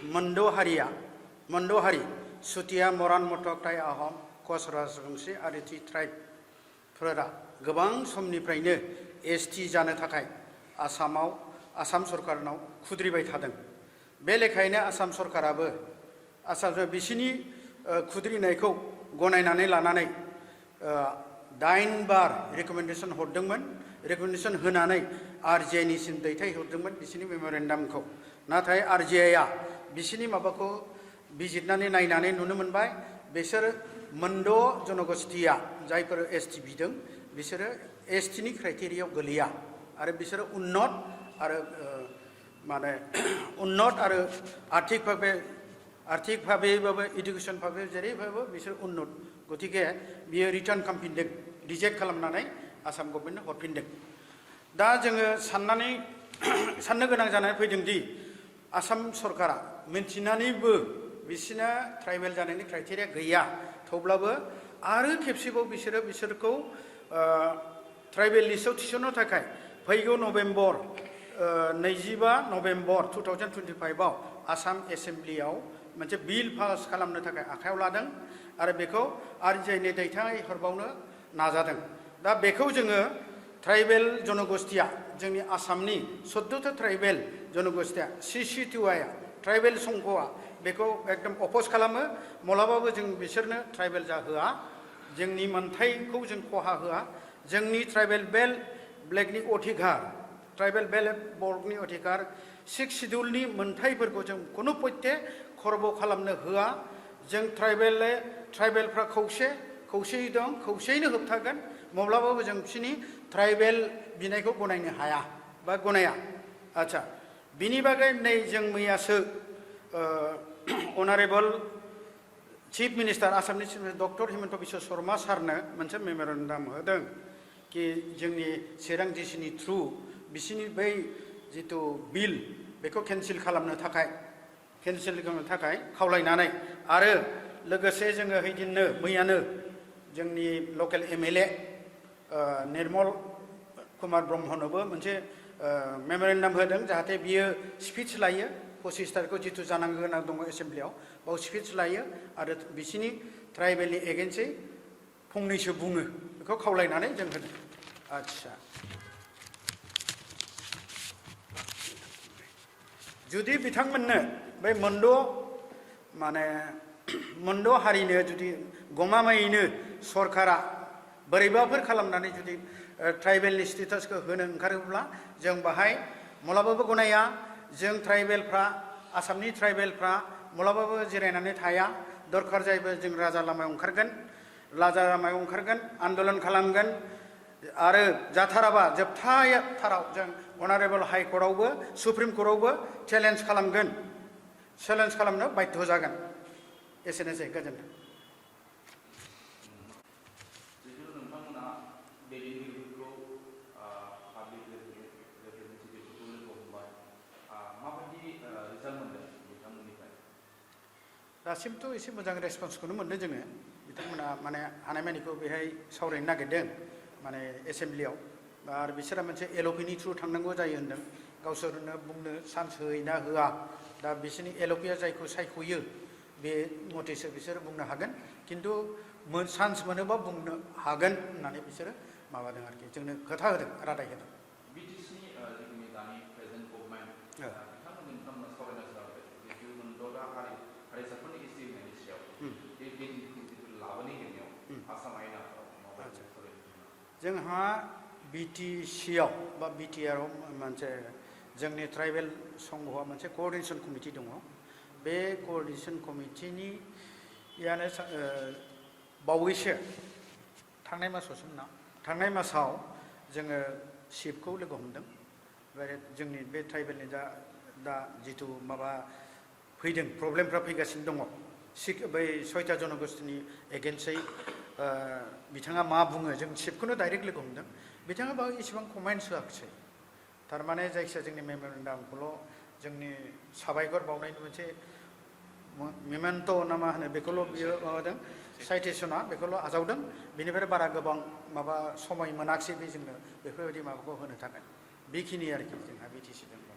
मोनद' हारि सुतिया मरान मटक टाइ आहम कच राजबंशी आरो टि ट्राइबफोरा गोबां समनिफ्रायनो एसटि जानो थाखाय आसाम सरकारनाव खुद्रिबाय थादों। बे लेखायैनो आसाम सरकाराबो बिसिनि खुद्रिनायखौ गनायनानै लानानै 8 बार रेकमेन्डेसन हरदोंमोन। रेकमेन्डेसन होनानै आरजिआइनिसिम दैथायहरदोंमोन बिसिनि मेम'रेन्डामखौ। नाथाय आरजिआइआ बिसिनि माबाखौ बिजिरनानै नायनानै नुनो मोनबाय बिसोर मोनद' जनगोष्ठीया जायफोर एसटि बिदों बिसोरो एसटिनि क्राइटेरियायाव गोलैया आरो बिसोरो उन्नत आरो आर्थिक भावेबाबो इडुकेसन भावे जेरैबाबो बिसोर उन्नत। गतिके बियो रिटार्न खालामफिनदों, रिजेक्ट खालामनानै आसाम गभर्नमेन्टनो हरफिनदों। दा जोङो साननो गोनां जानानै फैदों दि आसाम सरकारा मिन्थिनानैबो बिसिना ट्राइबेल जानायनि क्राइटेरिया गैया, थेवब्लाबो आरो खेबसेबाव बिसोरखौ ट्राइबेल लिस्टआव थिसननो थाखाय फैगौ नभेम्बर 25 नभेम्बर 2025आव आसाम एसेम्ब्लियाव मोनसे बिल पास खालामनो थाखाय आखायाव लादों आरो बेखौ आरजिआइनि दैथायहरबावनो नाजादों। दा बेखौ जोङो ट्राइबेल जनगोष्ठीया जोंनि आसामनि 14 ट्राइबेल जनगोष्ठीया CC2I ट्राइबेल संघआ बेखौ एकदम अपोज खालामो। माब्लाबाबो जों बिसोरनो ट्राइबेल जाहोआ, जोंनि मोनथायखौ जों खहा होआ। जोंनि ट्राइबेल ब्लेकनि अधिकार, ट्राइबेल बर्गनि अधिकार 6 शिड्युलनि मोनथायफोरखौ जों खुनु पयथे खरब खालामनो होआ। जों ट्राइबेलफ्रा खौसेयै दं, खौसेयैनो होबथागोन। माब्लाबाबो जों बिसोरनि ट्राइबेल बिनायखौ गनायनो हाया बा गनाया। आच्छा, बिनि बागै नै जों मैयासो अनारेबल चिफ मिनिस्टार आसामनि chief minister doctor Himanta Biswa Sharma सारनो मोनसे मेम'रेन्डाम होदों कि जोंनि चिरां डिसिनि थ्रु बिसिनि बै जिथु बिल बेखौ केन्सेल खालामनो थाखाय खावलायनानै आरो लोगोसे जोङो हैदिननो मैयानो जोंनि लकेल MLA निर्मल कुमार ब्रह्मनोबो मोनसे मेम'रेन्डाम होदों जाहाथे बियो स्पिच लायो 25 तारिखआव जिथु जानांगौ गोनां दङ एसेम्ब्लियाव बाव स्पिच लायो आरो बिसिनि ट्राइबेलनि एगेन्स्टै फंनैसो बुङो बेखौ खावलायनानै जों होदों। आच्छा, जुदि बिथांमोननो बै मोनद' हारिनो जुदि गमामायैनो सरकारा बोरैबाफोर खालामनानै जुदि ट्राइबेलनि स्टेटासखौ होनो ओंखारोब्ला जों बाहाय माब्लाबाबो गनाया। जों ट्राइबेलफ्रा आसामनि ट्राइबेलफ्रा माब्लाबाबो जिरायनानै थाया। दरखार जायोबा जों राजा लामायाव ओंखारगोन, आन्दलन खालामगोन आरो जाथाराबा जोबथाराव जों अनारेबल हाइकर्टआवबो सुप्रिम कर्टआवबो चेलेन्ज खालामनो बाध्य जागोन। एसेनोसै, गोजोन्थों। दासिमथ' एसे मोजां रेसपन्सखौनो मोनदों जोङो। बिथांमोना हानायमानिखौ बेहाय सावरायनो नागिरदों एसेम्ब्लियाव आरो बिसोरा मोनसे LOPनि थ्रु थांनांगौ जायो होनदों। गावसोरनो बुंनो चान्स होयोना होआ, दा बिसोरनि LOPया जायखौ सायख'यो बे मथेसो बिसोरो बुंनो हागोन। खिन्थु चान्स मोनोबा बुंनो हागोन होननानै बिसोरो माबादों आरोखि, जोंनो खोथा होदों, रादाय होदों। जोंहा BTCआव बा BTRआव मोनसे जोंनि ट्राइबेल संघआ मोनसे क'अर्डिनेसन कमिटि दङ। बे क'अर्डिनेसन कमिटिनियानो बावैसो थांनाय मासाव जोङो चिफखौ लोगो हमदों। जोंनि बे ट्राइबेलनि दा जिथु माबा फैदों, प्रब्लेमफ्रा फैगासिनो दङ बै 6टा जनगोष्ठीनि एगेन्स्टै बिथाङा मा बुङो, जों चिफखौनो डाइरेक्ट लोगो हमदों। बिथाङा बाव एसेबां कमेन्ट्स होआखिसै। थारमाने जायखिजाया जोंनि मेम'रेन्डामखौल' जोंनि साबायखर बावनायनि मोनसे मेमेन्ट' ना मा होनो बेखौल' बियो माबादों, साइटेसना बेखौल' आजावदों। बेनिफ्राय बारा गोबां माबा समय मोनाखिसै बे जोंनो बेफोरबायदि माबाखौ होनो थाखाय। बेखिनि आरोखि जोंहा BTC दं।